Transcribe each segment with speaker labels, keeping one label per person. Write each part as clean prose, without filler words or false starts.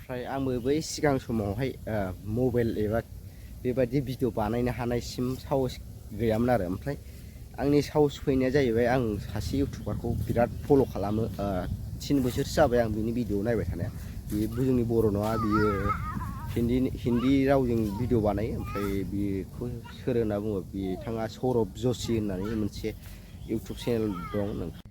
Speaker 1: ओमफ्राय आंबो बै सिगां समावहाय मबाइल एबा बेबायदि भिडिअ बानायनो हानायसिम साहस गैयामोन आरो ओमफ्राय आंनि साहस फैनाया जाहैबाय आं सासे इउटुबारखौ बिराद फल' खालामो 3 बोसोरसो जाबाय आं बिनि भिडिअ नायबाय थानाया बे जोंनि बर' नङा बियो हिन्दी रावजों भिडिअ बानायो ओमफ्राय बेखौ सोर होनना बुङो बिथाङा सौरभ जशी होननानै मोनसे इउटुब चेनेल दं।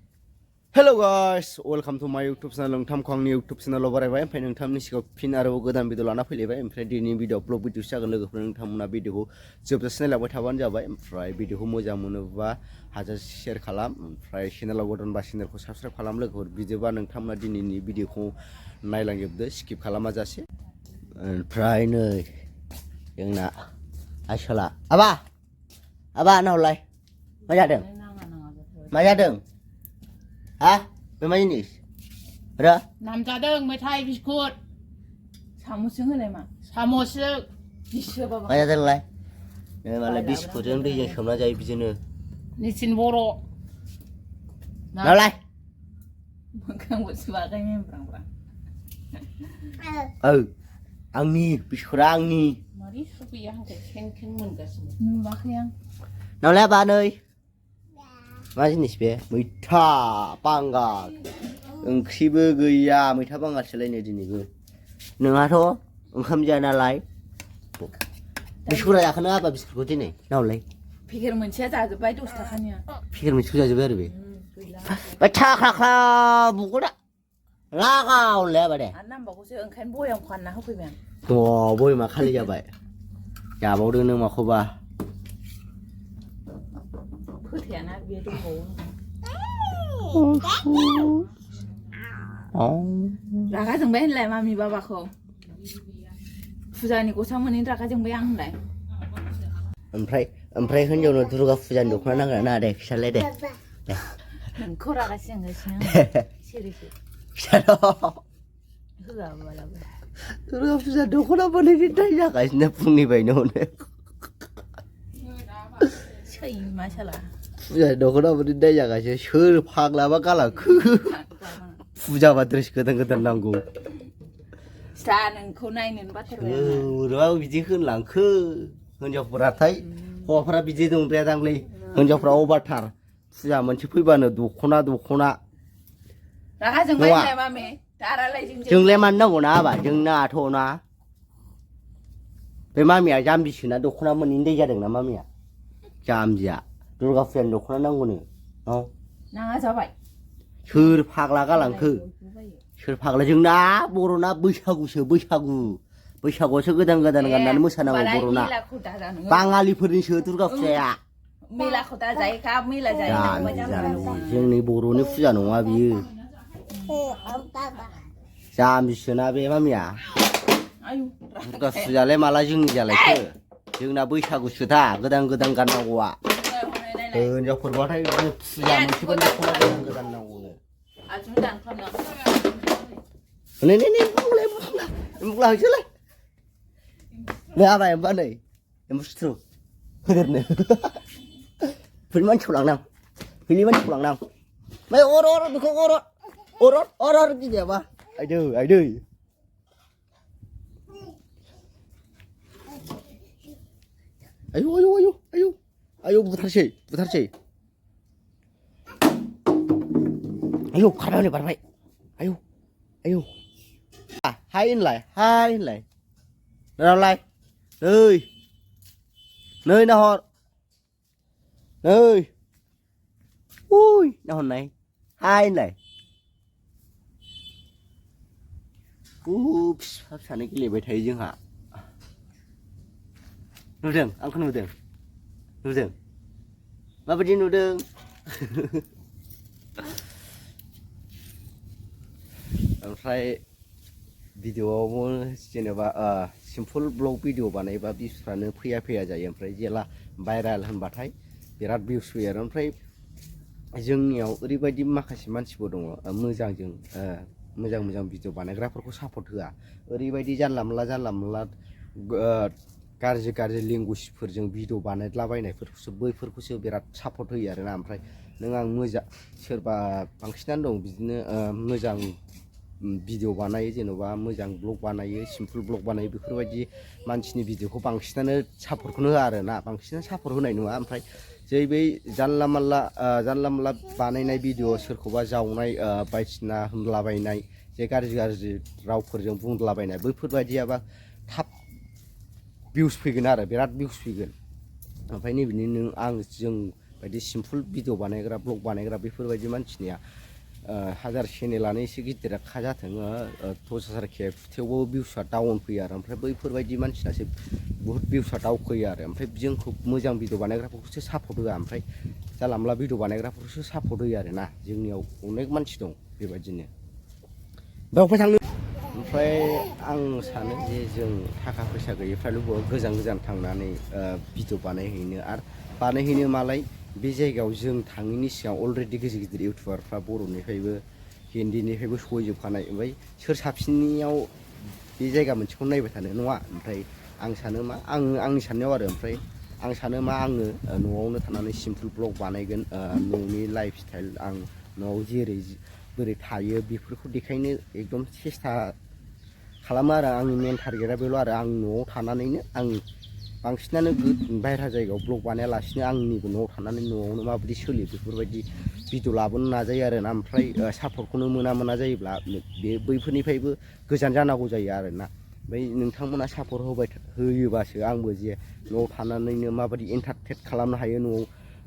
Speaker 1: हेल' गाइस वेलकाम टु माय इउटुब चेनेल। नोंथांखौ आंनि इउटुब चेनेलाव बरायबाय ओमफ्राय नोंथांनि सिगाङाव फिन आरोबाव गोदान भिडिअ लाना फैलायबाय ओमफ्राय दिनैनि भिडिअ ब्लग भिडिअसो जागोन लोगोफोर नोंथांमोना भिडिअखौ जोबजासे नायलांबाय थाबानो जाबाय ओमफ्राय भिडिअखौ मोजां मोनोबा हाजासे शेयार खालाम ओमफ्राय चेनेलाव गोदानबा चेनेलखौ साबस्क्राइब खालाम लोगोफोर बिदिबा नोंथांमोना दिनैनि भिडिअखौ नायलांजोबदो स्किप खालामा जासे। ओमफ्राय नै जोंना आसला आबा आनावलाय मा जादों मा जादों हा बे मा जिनिस र
Speaker 2: नामजादों मेथाइ बिस्कुट सामसजों होलाय मा सामसजों बिसो बाबा
Speaker 1: मा जादोंलाय मालाय बिस्कुटजों दैजों सोमना जायो बिदिनो
Speaker 2: निसिन बर'
Speaker 1: नालाय
Speaker 2: मोखांबो सुवाखै मेमब्रांब्रां
Speaker 1: आंनि बिस्कुटआ आंनि
Speaker 2: मारै सुफैया आंखौ खें खें मोनगासिनो नुवाखै आं
Speaker 1: नालाय आबा नै मा जिनिस बे मैथा बांगाल ओंख्रिबो गैया मैथा बांगालसोलायनो दिनैबो नोंहाथ' ओंखाम जाया नालाय बिस्कुटआ जाखोना आबा बिस्कुटखौ दिनै नावलाय
Speaker 2: पेकेट मोनसेया जाजोब्बाय 10 थाखानिया
Speaker 1: पेकेट मोनसेखौ जाजोब्बाय आरो बे थाख्लाख्ला बुगोदा लागावलाय आबा दे
Speaker 2: आरो नांबावगौसो ओंखायनो बयाम फानना होफैबाय आं
Speaker 1: बयमा खालि जाबाय जाबावदो नों माखौबा
Speaker 2: फोथायाना बे दंबावो रागा जोंबाय होनलाय मामि बाबाखौ फुजानि गस्ला मोनैनि रागा जोंबाय आं होनलाय
Speaker 1: ओमफ्राय हिनजावनो दुर्गा फुजानि दख'ना नांगोन ना दे खिथालाय दे
Speaker 2: नोंखौ रागा जोंगासिनो सिरिसो होआबालाबो
Speaker 1: दुर्गा फुजा दख'ना मोनैनि टाइम जागासिनो फुंनिफ्रायनो हनो
Speaker 2: सैमा साला
Speaker 1: फुजा दख'ना मोनैनि टाइम जागासिनो सोर फाग्लाबा गालांखो फुजाबा ड्रेस गोदान नांगौ
Speaker 2: दा नोंखौ नायनो बाथारबाय
Speaker 1: सोरबा बिदि होनलांखो हिनजावफोराथाय हौवाफोरा बिदि दंद्राया दांलै हिनजावफ्रा अभारथार फुजा मोनसे फैबानो दख'ना
Speaker 2: रागा जोंबाय होनलाय मामि दारालाय
Speaker 1: जोंलाय मानो नांगौ ना आबा जोंनाथ' ना बे मामिया जाम्बिसोना दख'ना मोनैनि दै जादों ना मामिया जाम्बिया दुर्गा फुजानि दख'ना नांगौनो
Speaker 2: नाङा जाबाय
Speaker 1: सोर फाग्ला गालांखो सोर फाग्ला जोंना बर'ना बैसागुआवसो गोदान गाननानै मोसानांगौ बर'ना बाङालिफोरनिसो दुर्गा फुजाया
Speaker 2: मेलाखौ दा जायोखा मेला जायो
Speaker 1: जोंनि बर'नि फुजा नङा बियो जाम्बिसोना बे मामिया दुर्गा फुजालाय माला जोंनि जालायखो जोंना बैसागुसो दा गोदान गाननांगौआ हिनजावफोरबाथाय फुजा मोनसेबो दख'ना गोदान नांगौनो बुंला हैसोलाय नै आबाय होमबा नै एम्बु सुथ्रु होदेरनो फैनि मानसिखौ लांनां ओमफ्राय अर बेखौ अर गिदियाबा आयदै आयौ बुथारसै आयौ खारनानै बारबाय आयौ हाय होनलाय नालाय नै नाहर नाहरनाय हाय होनलाय फिसा फिसानो गेलेबाय थायो जोंहा नुदों आंखौ नुदों माबायदि नुदों ओमफ्राय भिडिअआवबो जेनेबा सिम्पल ब्लग भिडिअ बानायबा भिउसफ्रानो फैया जायो ओमफ्राय जेला भाइराल होनबाथाय बिराद भिउस फैयो आरो ओमफ्राय जोंनियाव ओरैबायदि माखासे मानसिफोर दङ मोजां भिडिअ बानायग्राफोरखौ सापर्ट होआ ओरैबायदि जानला मोनला गाज्रि लेंगुवेजफोरजों भिडिअ बानायलाबायनायफोरखौसो बैफोरखौसो बिराद सापर्ट होयो आरोना ओमफ्राय नों आं मोजां सोरबा बांसिनानो दं बिदिनो मोजां भिडिअ बानायो जेन'बा मोजां ब्लग बानायो सिम्पोल ब्लग बानायो बेफोरबायदि मानसिनि भिडिअखौ बांसिनानो सापर्टखौनो होआ आरोना बांसिनानो सापर्ट होनाय नङा ओमफ्राय जै बै जानला मानला बानायनाय भिडिअ सोरखौबा जावनाय बायदिसिना होनलाबायनाय जे गाज्रि रावफोरजों बुंलाबायनाय बैफोरबायदियाबा थाब भिउस फैगोन आरो बिराद भिउस फैगोन ओमफ्राय नैबेनि जों बायदि सिम्पोल भिडिअ बानायग्रा ब्लग बानायग्रा बेफोरबायदि मानसिनिया हाजार चेनेलानो एसे गिदिर जाथों 10,000 के थेवबो भिउसआ डाउन फैयो आरो ओमफ्राय बैफोरबायदि मानसिनासो बुहुत भिउसआ दावखोयो आरो ओमफ्राय जोंखौ मोजां भिडिअ बानायग्राफोरखौसो सापर्ट होआ ओमफ्राय जानला मोनला भिडिअ बानायग्राफोरखौसो सापर्ट होयो आरो ना जोंनियाव अनेक मानसि दं बेबायदिनो बेवहाय थांनो ओमफ्राय आं सानो जे जों थाखा फैसा गैयैफ्राल' गोजान थांनानै भिडिअ बानायहैनो आरो बानायहैनो मालाय बे जायगायाव जों थाङैनि सिगां अलरेडि गिदिर इउटुबारफ्रा बर'निफ्रायबो हिन्दीनिफ्रायबो सहैजोबखानाय ओमफ्राय सोर साबसिननियाव बे जायगा मोनसेखौ नायबाय थानो नङा ओमफ्राय आं सानो मा आंनि साननायाव आरो ओमफ्राय आं सानो मा आङो न'आवनो थानानै सिम्पोल ब्लग बानायगोन न'नि लाइफ स्टाइल आं न'आव बोरै थायो बेफोरखौ देखायनो एकदम सेस्था खालामो आरो आंनि मेन टारगेटआ बेल' आरो आं न'आव थानानैनो आं बांसिनानो बायह्रा जायगायाव ब्लग बानायालासिनो आंनिबो न'आव थानानै न'आवनो माबायदि सोलियो बेफोरबायदि भिडिअ लाबोनो नाजायो आरोना ओमफ्राय सापर्टखौनो मोना जायोब्ला बैफोरनिफ्रायबो गोजान जानांगौ जायो आरोना ओमफ्राय नोंथांमोना सापर्ट होयोबासो आंबो जे न'आव थानानैनो माबायदि एन्टारटेन खालामनो हायो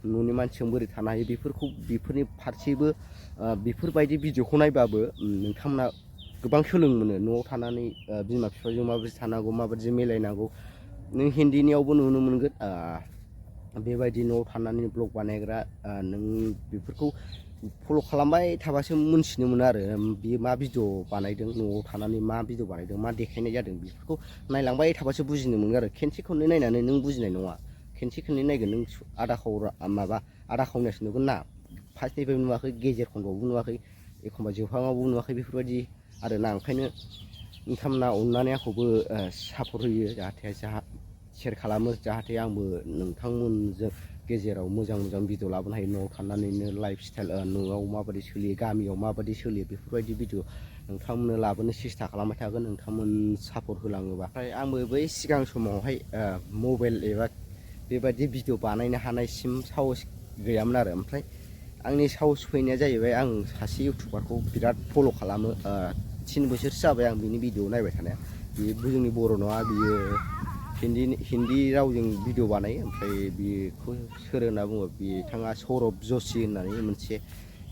Speaker 1: न'नि मानसिजों बोरै थानो हायो बेफोरनि फारसेबो बेफोरबायदि भिडिअखौ नायबाबो नोंथांमोना गोबां सोलोंनो मोनो न'आव थानानै बिमा बिफाजों माबायदि थानांगौ माबायदि मिलायनांगौ नों हिन्दीनियावबो नुनो मोनगोन बेबायदि न'आव थानानै ब्लग बानायग्रा नों बेफोरखौ फल' खालामबाय थाबासो मोनथिनो मोनो आरो बियो मा भिडिअ बानायदों न'आव थानानै मा भिडिअ बानायदों मा देखायनाय जादों बेफोरखौ नायलांबाय थाबासो बुजिनो मोनो आरो खेनसे खननै नायनानै नों बुजिनाय नङा खेनसे खननै नायगोन नों आधा खावनायासो नुगोन ना फार्स्टनिफ्राय नुवाखै गेजेर खन्द'आवबो नुवाखै एखमबा जोबहाङावबो नुवाखै बेफोरबायदि आरोना ओंखायनो नोंथांमोना अननानै आंखौबो सापर्ट होयो जाहाथे सेयार खालामो जाहाथे आंबो नोंथांमोनजों गेजेराव मोजां भिडिअ लाबोनो हायो न'आव थानानैनो लाइफ स्टाइल न'आव माबायदि सोलियो गामियाव माबायदि सोलियो बेफोरबायदि भिडिअ नोंथांमोननो लाबोनो सेस्था खालामबाय थागोन नोंथांमोन सापर्ट होलाङोबा ओमफ्राय आंबो बै सिगां समावहाय मबाइल एबा बेबायदि भिडिअ बानायनो हानायसिम साहस गैयामोन आरो ओमफ्राय आंनि साहस फैनाया जाहैबाय आं सासे इउटुबारखौ बिराद फल' खालामो 3 बोसोरसो जाबाय आं बिनि भिडिअ नायबाय थानाया बेयो जोंनि बर' नङा बियो हिन्दी रावजों भिडिअ बानायो ओमफ्राय बेखौ सोर होनना बुङो बिथाङा सौरभ जशी होननानै मोनसे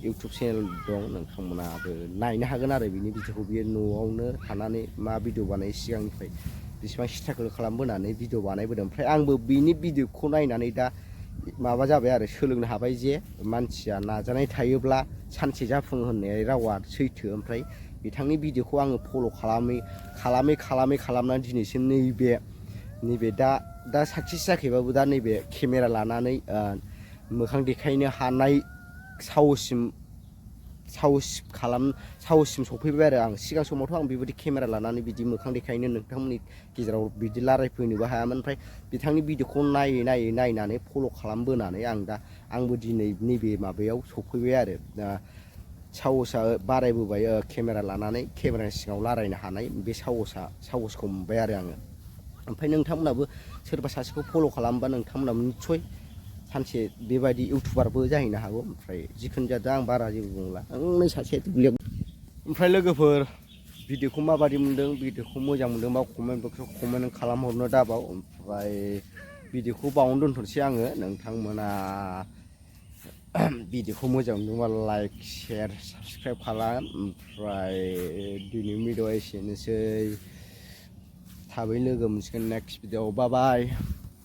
Speaker 1: इउटुब चेनेल दं नोंथांमोनाबो नायनो हागोन आरो बिनि भिडिअखौ बियो न'आवनो थानानै मा भिडिअ बानायो सिगांनिफ्राय बेसेबां स्ट्रागोल खालामबोनानै भिडिअ बानायबोदों ओमफ्राय आंबो बिनि भिडिअखौ नायनानै दा माबा जाबाय आरो सोलोंनो हाबाय जे मानसिया नाजानाय थायोब्ला सानसे जाफुङो होननाय रावा सैथो ओमफ्राय बिथांनि भिडिअखौ आङो फल' खालामनानै दिनैसिम नैबे दा साक्सेस जायाखैबाबो दा नैबे केमेरा लानानै मोखां देखायनो हानाय साहससिम सफैबाय आरो आं सिगां समावथ' आं बेबायदि केमेरा लानानै बिदि मोखां देखायनो नोंथांमोननि गेजेराव बिदि रायलायफैनोबो हायामोन ओमफ्राय बिथांनि भिडिअखौ नायनानै फल' खालामबोनानै आंबो दिनै नैबे माबायाव सफैबाय आरो साहसआ बारायबोबाय केमेरा लानानै केमेरानि सिगाङाव रायलायनो हानाय बे साहसखौ मोनबाय आरो आङो ओमफ्राय नोंथांमोनाबो सोरबा सासेखौ फल' खालामबा नोंथांमोनाबो निस्सय सानसे बेबायदि इउटुबारबो जाहैनो हागौ ओमफ्राय जिखुनु जादों आं बारा जेबो बुंला आंनो सासे दुब्लियाव ओमफ्राय लोगोफोर भिडिअखौ माबायदि मोन्दों भिडिअखौ मोजां मोन्दोंबा कमेन्ट बक्सआव कमेन्ट खालामहरनो दाबाव ओमफ्राय भिडिअखौ बावनो दोनथ'नोसै आङो नोंथांमोना भिडिअखौ मोजां मोनदोंबा लाइक शेयार साबसक्राइब खालाम ओमफ्राय दिनै भिडिअ एसेनोसै थाबै लोगो मोनसिगोन नेक्स्ट भिडिअ बाय